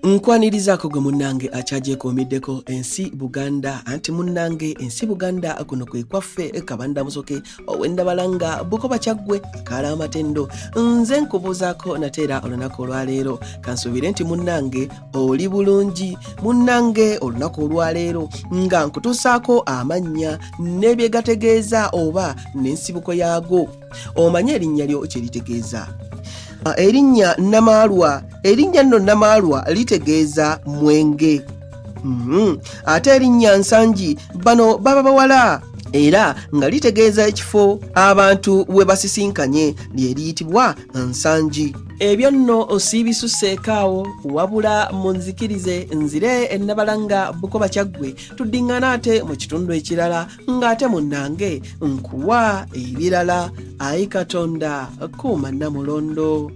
Nkwanirizaako gwe munnange akyagyekuumiddeko ensi Buganda, anti munnange ensi Buganda kuno kwe kwaffe. Kabanda Musoke ow'Endabalanga Bukoba Kyaggwe akaala amatendo, nze nkubuuzaako nate era olunaku olwaleero. Kansuubire nti munnange oli bulungi. Munnange, olunaku olwaleero nga nkutuusaako amannya n'ebyegategeeza oba n'ensibuko yaago. Omanye erinnya lyo kye litegeeza? Erinnya Namaalwa, erinnya nno Namaalwa litegeeza mwenge. Ate erinnya Nsangi, bano baba bawala, era nga litegeeza ekifo abantu we basisinkanye, lye liyitibwa Nsangi. Ebyo nno siibisuseekaawo, wabula munzikirize nzire Ennabalanga Bukoba Kyaggwe, tuddiŋŋana ate mu kitundu ekirala ng'ate munnange nkuwa ebirala. Ayi Katonda, kuuma Nnamulondo.